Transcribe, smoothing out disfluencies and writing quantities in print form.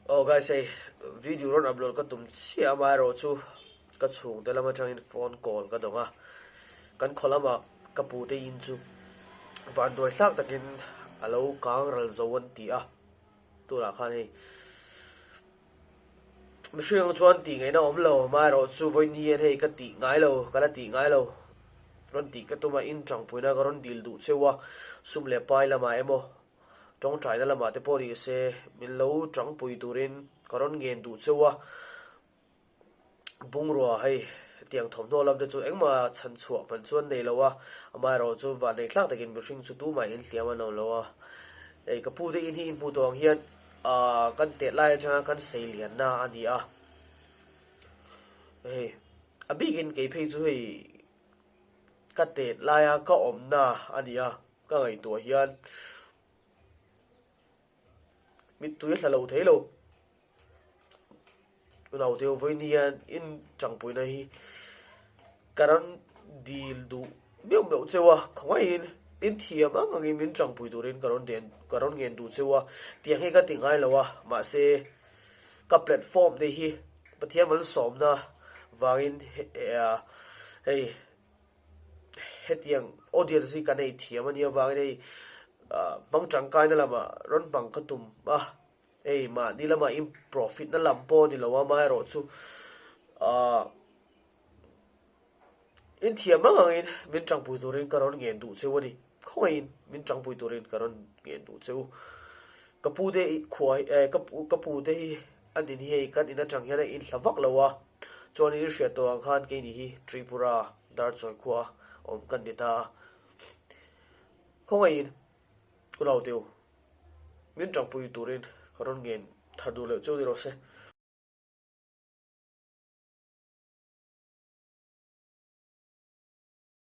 Aw guys hei video rawn upload ka tum chiah a amaherawhchu ka chhungte lam atangin phone call ka dawng a, kan khaw lamah ka pute in chu vanduai hlak takin a lo kang ral zo an ti a, tunah khan hei mihring ang chuan tih ngaihna awm lo amaherawhchu vawiin hian hei ka tih ngai lo ka la tih ngai lo rawn tih ka tum a in tangpuina ka rawn dil duh cheu a sum leh pai lamah emaw Tawngtaina lamah te pawh ni se min lo tangpui turin ka rawn ngen duh cheu a, bungrua hei hetiang thawmhnaw lam te chu engmah chhan chhuah hman chuan nei lo a, amaherawh chu vannei thlak takin mihring chu tumah in hliam an awm lo a. Hei ka pute in hi in hmuh tawh ang hian aah kan tet lai atanga kan sei lianna a ni a, hei a bikin kei phei chu hei ka tet laia ka awmna a ni a. Ka ngaihtuah hian mittui hla lo thei lo. Naute vawiin hian in tangpuina hi ka rawn dil duh meuh meuh cheu a, khawngaihin in thiam ang angin min tangpui turin ka rawn den ka rawn ngen duh cheu a, tiang hi ka ti ngai lo a, mahse ka platform te hi Pathian malsawmna vangin hei Hetiang audience hi kan ei thiam a nih avangin hei hmang tangkaina lamah rawn hmang ka tum a, hei mahni lamah in profit na lam pawh a ni lo a, amaherawh chu ahh in thiam ang angin min tangpui turin ka rawn ngen duh cheu a ni, khawngaihin min tangpui turin ka rawn ngen duh cheu. Ka pu te khua hi eh ka pu ka pu te hi an in hi hei kan in atang hian a inhla vak lo a, chuan in hriat tawh ang khan keini hi Tripura Darchawi khua awm kan ni ta a, khawngaihin u Nauteu min tangpui turin ka rawn ngen thar duh loh cheu ni rawh se.